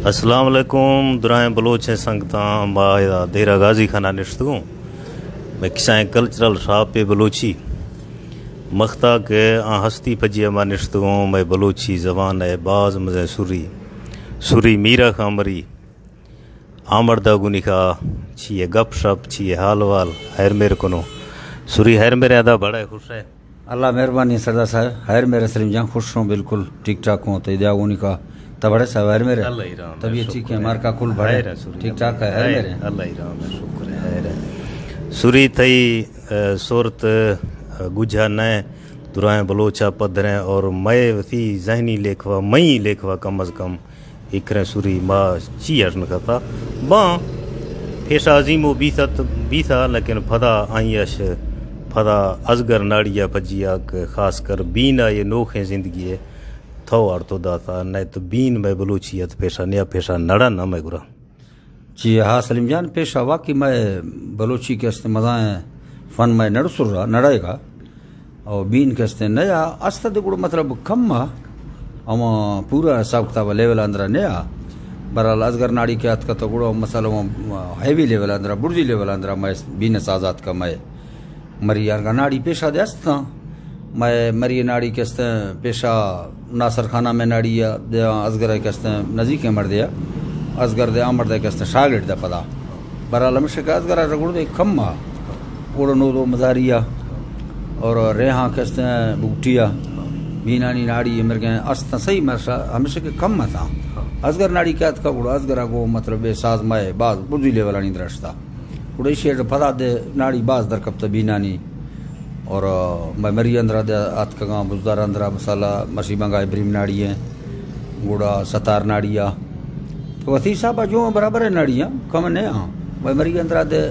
السلام علیکم، درائیں بلوچیں سنگتاں، ما ادا دیرہ غازی خانہ نشتگوں۔ مئے کسائیں کلچرل شاپ پہ بلوچی مختا کہ آ ہستی پجی ما نشتگوں، مئے بلوچی زبان ءِ باز مزیں سری، سری میرا خامری آمردہ گونی کا چی ءِ گپ شپ، چی ءِ حال وال، ہیر میر کنو۔ سری ہیر میر ادا بڑے خوش ہے۔ اللہ مہربانی سردار صاحب، ہیر میر سلیم جان، خوش ہوں، بالکل ٹھیک ٹھاک ہوں۔ تو دیا گونی کا تبڑے صاحب ہیر میر۔ اللہ ہی رحم ہے، طبیعت ٹھیک ہے، شکر ہے۔ مارکا کل بڑے ہیر ہے سری ٹھیک ٹھاک ہے، ہیر میر۔ اللہ ہی رحم ہے، شکر ہے، ہیر ہے۔ سری تھئی، اے، صورت، اے، گجھا نئے درائیں بلوچا پدھریں اور مئے وتی ذہنی لیکھوا، مئی لیکھوا کم از کم ایکریں سری ما چی اش نہ کتا۔ باں پیشا عظیم و بیثت بیثا، لیکن پدا آئی اش پدا ازگر ناڑی ءَ پجیا کہ خاص کر بین ءَ یہ نوخیں زندگی ءَ تھو آڑتو داتا، نئے تو بین مئے بلوچی ات پیشا نیا پیشا نڑا نہ مئے گرا۔ جی ہاں سلیم جان، پیشا واقعی مئے بلوچی کہ است مزائیں فن مئے نڑ سرا نڑے گا۔ او بین کہ است نیا است دے گڑا مطلب کم آ، اما پورا حساب کتاب لیول اندرا نیا۔ برحال ازگر ناڑی کہ اتکا تو گڑا مسئلہ ہیوی لیول اندرا، برزی لیول اندرا مئے بین سازات کا مئے مری آرگا ناڑی پیشا دے استاں۔ مئے مری ناڑی کہ استیں پیشا ناصر خانہ مئے ناڑی ءَ دے ازگر کہ استیں نزیک مردے ءَ۔ ازگر دے آ مردے کہ استیں شاگرد دے پدا۔ برحال ہمیشہ کہ ازگر ءَ گڑ دے کم آ۔ گڑ نودو مزاری ءَ اور ریحاں کہ استیں بوٹی ءَ۔ بینانی ناڑی مرگیں استاں صحیح مرشا ہمیشہ کہ کم اتاں۔ ازگر ناڑی کہ اتکا گڑ ازگر ءَ گو مطلب بے ساز مئے باز بزی لیولانی درشتا۔ گڑا ایشی ءَ پدا دے ناڑی باز در کپتہ بینانی۔ اور، آ، مئے مری اندرا دے آتکگاں، بزدار اندرا مسالہ، مشی بنگا ابریم ناڑی ایں، گڑا ستار ناڑی آ۔ تو وتی حساب ءَ جو برابر ہے ناڑی آں، کم نہ آں۔ مئے مری اندرا دے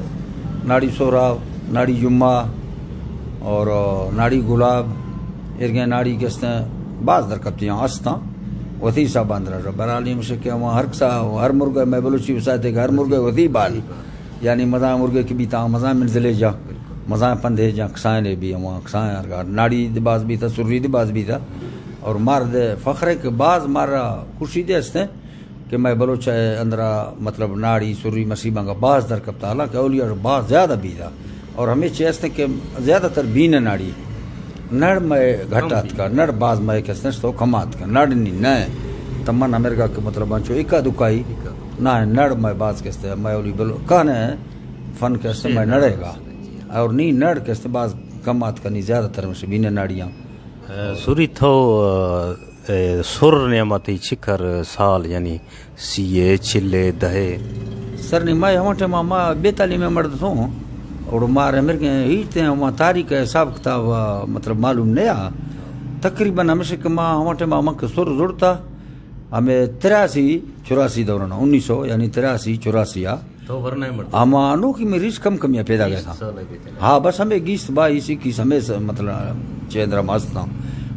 ناڑی سہراب، ناڑی جمعہ اور، آ، ناڑی گلاب، ارگیں ناڑی کہ استیں باز در کپتی آں، استاں۔ وتی حساب اندرا برحال ہمیشہ کہ ہما ہر کسا، ہر مرغ مئے بلوچی وساتے کہ ہر مرغ وتی بال۔ یعنی مزاں مرگے کہ بیتا، مزاں منزلے جا، بالکل۔ مزاں پندھے جا، کسائیں لے بی ہما، کسائیں ارگا۔ ناڑی دے باز بیتا، سری دے باز بیتا۔ اور مار دے فخر ہے کہ باز مارا خوشی دے ہستیں کہ مئے بلوچ اندرا مطلب ناڑی، سری، مسی بنگا باز در کپتا۔ حالانکہ اولیاء باز زیادہ بیتا۔ اور ہمیں چے ہستیں کہ زیادہ تر بین ناڑی۔ نڑ مئے گھٹ آتکا، نڑ باز مئے کستش تو کم آتکا، نڑ نی نہ۔ تمن امرگا کہ مطلب انچو اکا دکائی، نہ نڑ مئے باز کستے، مئے اولی بل کہنے فن کستے مئے نڑے گا۔ اور نی نڑ کستے باز کم آتکا، نی زیادہ تر مش بین ناڑیاں۔ اے، سری تھو، اے، سر نیمتی چکر سال یعنی سی ء، چل ء، دہ ء۔ سر نی ما ہما ٹائم ما بے تعلیم مرد تھوں، اور مار مرگیں ہیچ تے ہما تاریخ حساب کتاب، مطلب، معلوم نیا۔ تقریباً ہمیشہ کہ ما ہما ٹائم ما کہ سر زڑتا، ہمیں تراسی، چوراسی دوران، انیس سو، یعنی تراسی، چوراسی آ۔ تو ورنہ مرد۔ ہما انو کی میں ریش کم کمیا پیدا گئے تھا۔ ہاں، بس ہمیں گیست بائیس اکیس ہمیں س-، مطلب، چہ اندرا مست تھا۔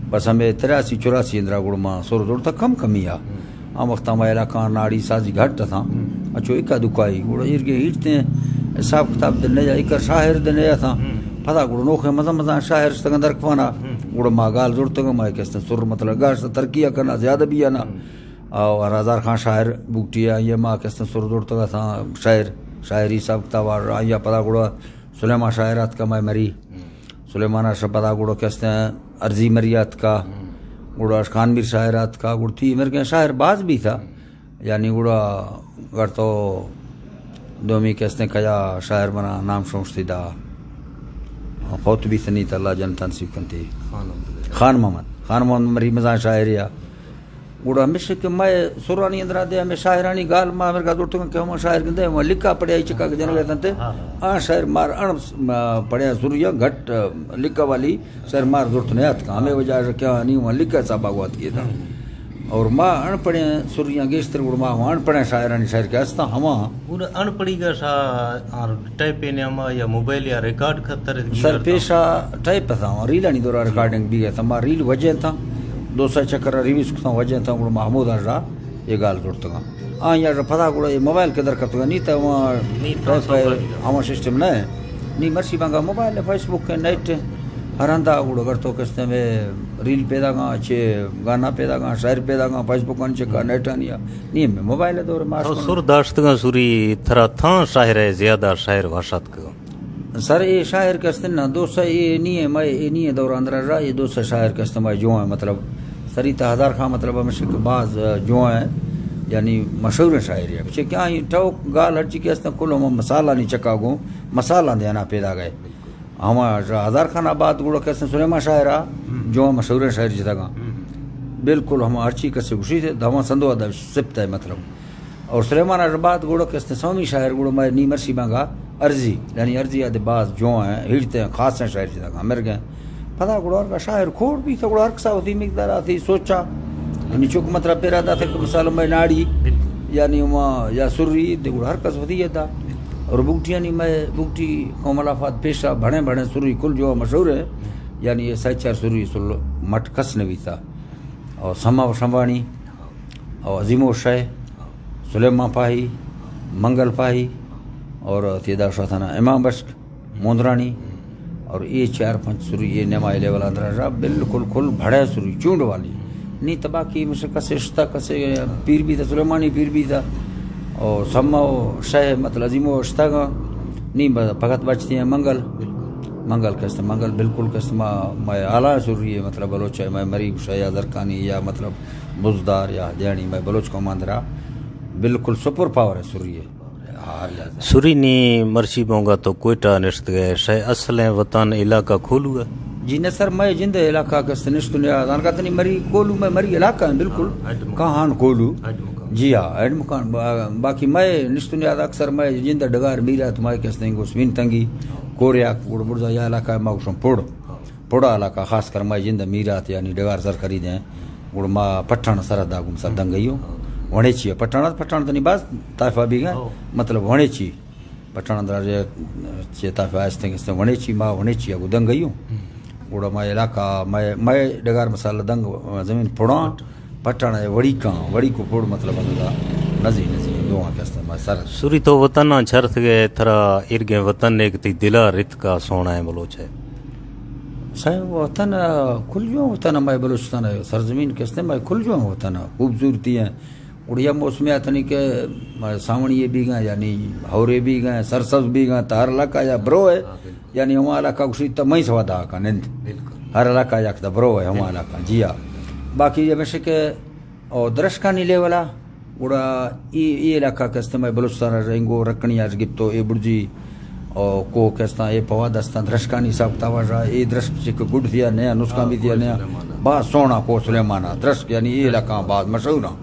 بس ہمیں تراسی، چوراسی اندرا گڑ ما سر زڑتا کم کمیا۔ ہم۔ آ وخت ہما علاقہ ناڑی سازی گھٹ اتاں۔ ہم۔ اچو اکا دکائی، گڑا ایرگے ہیٹتے حساب کتاب دے نیا، اکا شاعر دے نیا اتاں۔ ہم۔ پدا گڑا نوخے مزن مزن شاعر شتگاں درکوانا۔ ہم۔ گڑا ما گال زڑتگاں، ما کستن سر مطلب گاشت ترقی کنا زیادہ بیا نا۔ ہم۔ او ہزار خان شاعر بوٹی آئی ما کستن سر زڑتگاں اتاں شاعر، شاعری حساب کتاب آ، آئی پدا گڑا سلیمان شاعر آتکا مئے مری۔ ہم۔ سلیمان ء پدا گڑا کہ استیں ارزی مری آتکا۔ ہم۔ گڑا اشکان میر شاعر آتکا۔ گڑا تی مرگیں شاعر باز بیتا۔ ہم۔ یعنی گڑا گر تو دومی کہ استیں کجا شاعر منا نام شمشتی دا۔ فوت بیتنی تا اللہ جنت نصیب کنتی۔ خان محمد۔ خان محمد۔ خان محمد مری مزان شاعری آ۔ گڑا ہمیش کہ مئے سرانی اندرا دے ہمیں شاعرانی گال ما امرگا زرتگاں کہ ہما شاعر گندے ہما لکھا پڑھیا چکا کہ جنگ اتنتے۔ ہاں، ہاں۔ آ شاعر مار اڑ س-، ما پڑھیا سریا گھٹ لکھا والی شاعر مار زرت نیاتکا۔ ہمیں وجہ کہ آنی وہاں لکھا صاحب آگوات کیتا۔ ہم۔ اور ما اڑ پڑھیا سریا گیشتر گڑ ما اڑ پڑھیا شاعرانی شاعر کہ ہستا ہما۔ گڑا اڑ پڑھی گا شا-، آر ٹیپ نے ہما یا موبائل یا ریکارڈ کھتر سر پیشا ٹیپ تھا، ریلانی دورا ریکارڈنگ بھی ہے، ہما ریل وجہ تھا۔ دو سو چکر ریویز کتا وجہ تھا، گڑا محمود آ را یہ گال زڑتگا۔ آ یا پدا گڑا یہ موبائل کے در کپتگا، نی تا وہاں نی تا ٹائپ ہے، سوبر۔ ہما سسٹم نہ ہے۔ نی مرسی بانگا موبائل ہے، فیس بک ہے، نیٹ ہے۔ ہر ہندا گڑا اگر تو کستے میں ریل پیدا گا، چے گانا پیدا گا، شاعر پیدا گا، فیس بک آن چکا، نیٹ آنیا، نی میں موبائل دور ماش تو کن۔ سر داشتگاں سری ترا تھاں شاعر ہے زیادہ شاعر واشت کو۔ سر اے شاعر کستے نا دو سا اے نی ہے، میں اے نی ہے دور اندر را، اے دو سا شاعر کستے میں جو ہیں، مطلب، سری تا ہزار خان، مطلب، ہمیشہ کہ باز جو ہیں، یعنی مشہور شاعر ہے۔ چے کیا ہی ٹوک گال ہر چی کستے کل ہم مسالہ نی چکا گو، مسالہ دینا پیدا گئے۔ ہما ہزار خان آباد گڑا کستے سلیمان شاعر آ، جو مشہور شاعر جتا گا۔ بالکل ہما ہر چی کسے گوشی تھے، دما سندو ادا سپتا ہے مطلب۔ اور سلیمان آباد گڑا کستے سومی شاعر گڑا میں نی مرسی بانگا ارزی، یعنی ارزی آدے باز جو ہیں، ہیڑتے ہیں، خاص ہیں شاعر جتا گا، مر گئے۔ پدا گڑا ہر کا شاعر کھوڑ بھی تھا، گڑا ہر کسا ہوتی مقدار آتی سوچا۔ یعنی چوک مطلب پیرا دا تھے کہ مثال میں ناڑی، یعنی وہاں یا سری، دے گڑا ہر کس ہوتی ہے دا۔ اور بوٹیانی میں بوٹی قوم الافات پیشہ بھڑے بھڑے سری کل جو مشہور ہے، یعنی یہ سہ چار سری سل مٹ کس نہ بیتا۔ اور سما و شمبانی، اور عظیم و شے، سلیمان پاہی، منگل پاہی، اور تیدا شاتنا امام بشک، موندرانی، اور یہ چار پنچ سری یہ نمائی لیول اندر را بالکل کل بھڑے سری چونڈ والی۔ نی تباکی مش کسے اشتا، کسے پیر بھی تھا، سلیمانی پیر بھی تھا، اور سما و شے مطلب عظیم و اشتا گا۔ نی ب-، فقط بچتی ہیں منگل۔ منگل کستے، منگل بالکل کستے ما، میں اعلیٰ سری ہے، مطلب بلوچ ہے، میں مری گوشا یا زرکانی یا مطلب بزدار یا دیانی، میں بلوچ قوم اندرا بالکل سپر پاور ہے سری ہے۔ ہر لحاظ۔ سری نی مرشی بونگا تو کوئٹہ نشت گئے، شے اصلیں وطن علاقہ کھولو ہے؟ جی نہ سر، میں جند علاقہ کستے نشت نیا، دان کا تنی مری کولو میں مری علاقہ ہیں بالکل۔ ہاں، ہیڈ مکان۔ کہاں کولو؟ ہیڈ مکان۔ جی ہاں، ہیڈ مکان۔ با-، باقی میں نشت نیا اکثر میں جند ڈگار میرات میں کستے گو سمین تنگی، کوریا، گڑ برزا یا علاقہ ہے، ما گوشم پڑ۔ پڑا علاقہ خاص کر ما جند میرات یعنی ڈگار سر خریدیں۔ گڑ ما پٹھان سرحد آگو مثال دنگئیو۔ ونے چی پٹھان، پٹھان تنی باز طائفہ بھی گئے۔ مطلب ونے چی پٹھان اندر چی طائفہ آستیں کہ ونے چی ما ونے چی آگو دنگئیو۔ گڑ ما علاقہ، ما، ما ڈگار مثال دنگ زمین پڑا۔ پٹھان ہے وڑی کاں، وڑی کو پڑ مطلب اندا نزی نزی دو آں کستے ما سر۔ سری تو وطن آں چھرت گئے، ترا ارگیں وطن ایک تی دلا رت کا سونا ہے بلوچ ہے۔ سائیں وطن، کل جو وطن ہمارے بلوچستان ہے، سرزمین کستے ہمارے کل جو وطن ہے، خوبصورتی ہے۔ اڑیا موسمیات نہیں کہ ساونی یہ بھی گا، یعنی ہورے بھی گا، سرسبز بھی گا، تار لکا یا برو ہے۔ یعنی ہما علاقہ گوشی تو مئی سوا دا کا نند۔ ہر علاقہ یک دا برو ہے ہما علاقہ، جی ہاں۔ باقی یہ مشے کہ او درشکانی لیولا، گڑا ای، ای علاقہ کستہ مئے بلوچستان رنگو رکنی آج گپتو، اے برجی او کوہ کستاں، اے پوا دستاں درشکانی حساب کتاب آ، اے درشک چک گڈ تھیا نیا، نسکان بھی تھیا نیا۔ باز سونا کوہ سلیمانا درشک، یعنی اے علاقہ باز مشہور ہاں۔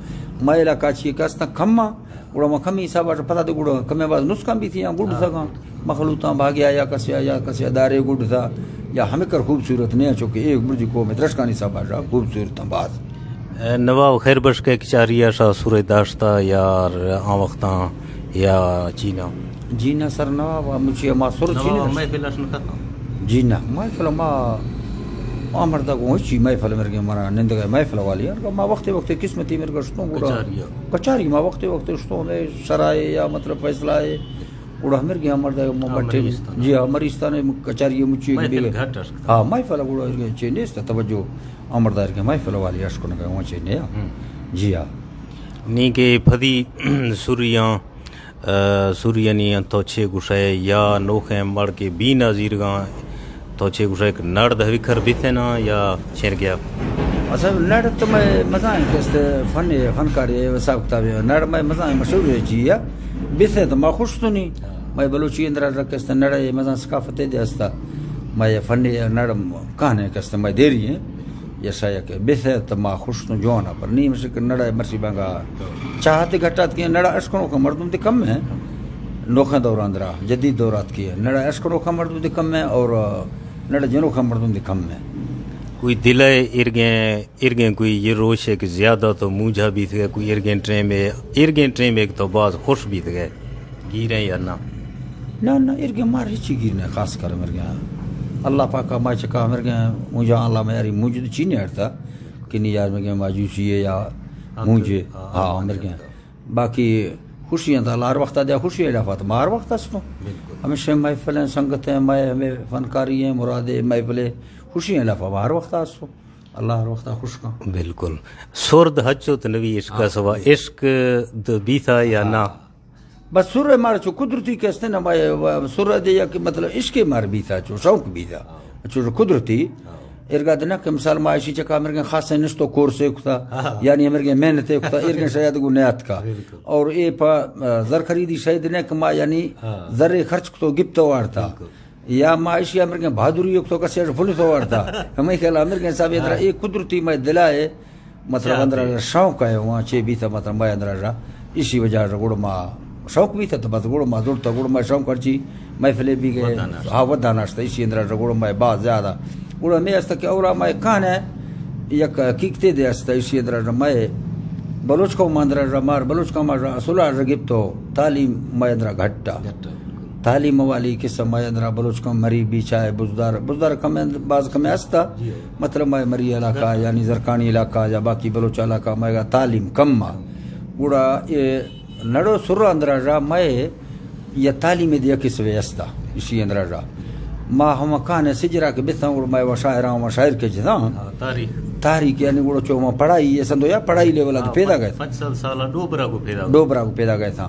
مئے علاقہ چی کستاں کما، گڑا ما کمی حساب آ پتہ دے گڑا کمے باز نسکان بھی تھیا، گڈ تھا۔ مخلوطاں بھاگیا یا کسیا، یا کسیا دارے گڈ تھا، یا ہمے کر خوبصورت نیا، چونکہ اے برجی کوہ میں درشکانی حساب آ خوبصورت ہاں باز۔ اے نواب خیر بخش کے کچاری آ شا سورے داشتا یار آ وقتاں یا چینا؟ جی نہ سر نواب، مچی ما سر چینا۔ محفل اش نہ کتا؟ جی نہ، محفل ما آ مردا گو چی محفل مرگے منا نندگے محفل والی۔ ما وقتے وقتے قسمتی مرگا شتوں گڑا۔ کچاری آ۔ کچاری ما وقتے وقتے شتوں میں شرائے یا مطلب فیصلہ ہے۔ گڑا ہمر گیا مردا ما بٹے۔ جی ہاں، مریستان کچاری مچی۔ ہاں، محفل گڑا چے نیست توجہ۔ امردار کے محفل والی اشکن گئے وہاں چے نیا۔ جی ہاں۔ نی کہ پھدی سوریاں، آ، سوریانی تو چے گشے یا نوخیں مڑ کے بینا زیرگاں تو چے گشے کہ نڑ دہ وکھر بیتنا یا چیر گیا؟ اصل نڑ تو میں مزائیں کہ است فن، فنکاری حساب کتاب نڑ میں مزائیں مشہور ہے جی یا بیتے تو ما خوش تو نہیں۔ مئے بلوچی اندرا رکست نڑے مزن ثقافت دے استا۔ مئے فنی نڑ کہنے کست مئے دیری ہیں۔ یا شاید کہ بثے تو ما خوش تو جوانا پر نہیں مشک نڑے مرسی بانگا۔ چاہتے گھٹات کے نڑا اشکنوں کا مردم دے کم ہے۔ نوخہ دوران درا جدید دورات کی ہے۔ نڑا اشکنوں کا مردم دے کم ہے اور نڑا جنوں کا مردم دے کم ہے۔ کوئی دلے ارگیں ارگیں کوئی یہ روش ہے کہ زیادہ تو مونجھا بیت گئے، کوئی ارگیں ٹیم ہے، ارگیں ٹیم ایک تو باز خوش بیت گئے، گیریں یا نہ؟ نہ، نہ، ارگیں مار ہچی گیر نہ، خاص کر مرگیں۔ اللہ پاک ما چکا مرگیں، مونجھا اللہ میاری مونجھ چی نہیں ہٹتا، کہ نہیں یار مرگیں ماجوسی ہے یا مونجھے، ہاں، مرگیں۔ باقی خوشی ہیں تو اللہ ہر وقت دیا خوشی ہے، ڈافات ما ہر وقت ہستوں۔ ہمیشہ محفل ہیں، سنگت ہیں، میں ہمیں فنکاری ہیں، مراد ہے، محفل ہے۔ خوشی ہیں لفا ہر وقت آسو۔ اللہ ہر وقت خوش کن۔ بالکل۔ سرد ہچو تنوی عشق ہاں۔ سوا عشق د بیتا یا ہاں۔ نہ؟ بس سر مار چو قدرتی کستے نہ، ما سر دے یا کہ مطلب عشق مار بیتا، چو شوق بیتا۔ ہاں۔ چو قدرتی۔ ہاں۔ ارگا دنا کہ مثال ما اشی چکا مرگن خاص نشتو کورس کتا۔ ہاں۔ یعنی مرگن محنت کتا، ارگن شاید گو نیات کا۔ بالکل۔ اور اے پا، آ، زر خریدی شاید نہ کہ ما یعنی ہاں۔ زر خرچ کتو گپتو وارتا۔ بالکل۔ یا ما اشی امرگیں بہادری یک تو کسی اش پولیس وارتا۔ ہمیں خیال امرگیں صاحب اندرا ہاں۔ ایک قدرتی میں دلائے، مطلب اندرا شوق ہے وہاں چے بیتا، مطلب میں اندرا را اسی وجہ سے گڑ ما شوق بیتا تو بس گڑ ما زورتا گڑ ما شوق کرچی محفلے بھی گئے۔ ودانشت۔ ہاں، ودانشت اسی اندرا را گڑ ما باز زیادہ گڑ میں است کہ اورا میں کان ہے یک حقیقتے دے است اسی اندرا را میں بلوچ قوم اندرا را مار بلوچ قوم را اصلا رگب تو تعلیم میں اندرا گھٹا۔ گھٹا۔ تعلیم والی قسم ء اندرا بلوچ کم مری بیچا ء بزدار، بزدار کم اند-، باز کم ہستا۔ جی ہو۔ مطلب مئے مری علاقہ، زرکانی۔ یعنی زرکانی علاقہ یا باقی بلوچ علاقہ مئے گا تعلیم کم آ۔ گڑا اے نڑو سر اندرا را مئے یا تعلیم دیا کسوے ہستا، اسی اندرا را۔ ما ہم کان سجرا کے بتاں گڑا مئے و شاعراں و شاعر کے جتاں۔ ہاں، تاریخ۔ تاریخ یعنی گڑا چو ما پڑھائی اے سندو یا پڑھائی لیول ء ہاں، پیدا پنچ-، گئے۔ پنچ سد سال ڈوبرا کو پیدا گئے۔ ڈوبرا کو پیدا گئے تھا۔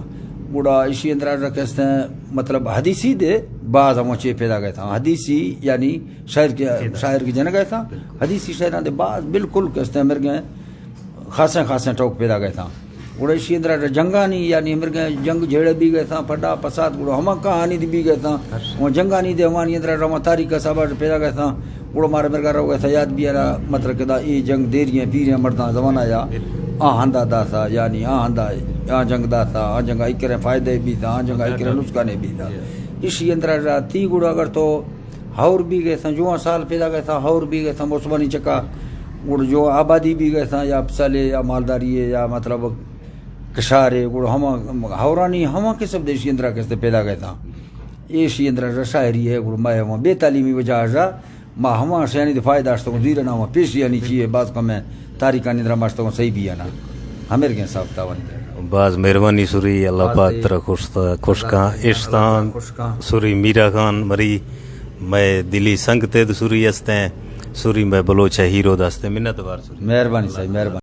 گڑا ایشی اندرا رکھستیں، مطلب، حدیثی دے باز ہمو چے پیدا گئے تھا۔ حدیثی یعنی شاعر کے، پیدا۔ شاعر کے جن گئے تھا۔ بالکل۔ حدیثی شاعراں دے باز بالکل کہستیں مر گئے، خاصیں خاصیں ٹوک پیدا گئے تھا۔ گڑا ایشی اندرا جنگانی، یعنی مر گئے، جنگ جھیڑے بھی گئے تھا، پڈا پساد، گڑا ہما کہانی دی بھی گئے تھا۔ اچھا۔ وہ جنگانی دے ہمانی اندرا رواں تاریخ کا سبا پیدا گئے تھا۔ گڑا مارا مرگا رو گئے تھا، یاد بھی آرا، مطلب کہ دا اے جنگ دیری ہیں، پیریں مرداں زمانہ یا۔ بالکل۔ آ ہندا داتا، یعنی آ ہندا، آ جنگ داتا، آ جنگ آئی کریں فائدہ بھی تھا، آ جنگ آئی کریں نقصان بھی تھا۔ جی۔ ایشی اندرا راتی گڑا اگر تو ہور بھی گئے تھا، جوان سال پیدا گئے تھا، ہور بھی گئے تھا، موسمانی چکا، گڑا جو آبادی بھی گئے تھا، یا پسلے، یا مالداری ہے، یا مطلب کشارے، گڑا ہما، ہورانی ہما قسم دیشی اندرا کستے پیدا گئے تھا۔ ایشی اندرا شاعری ہے، گڑا میں ہما بے تعلیمی وجہ جا، ما ہما شیانی دے فائدہ اشتگوں، زیر نام پیشی یعنی چیئے، باز کم ہے، تاریخانی درا ما اشتگوں صحیح بھی ہے نا۔ ہمیر گیں صاحب تاوانی درا۔ باز مہربانی سوری، اللہ پاک ترا خوش، خوش کاں، اشتان خوش کاں۔ سوری میرا خان مری، میں دلی سنگ تے سوری استیں، سوری میں بلوچ ہیرو داستے، منت وار سوری۔ مہربانی صاحب، مہربانی۔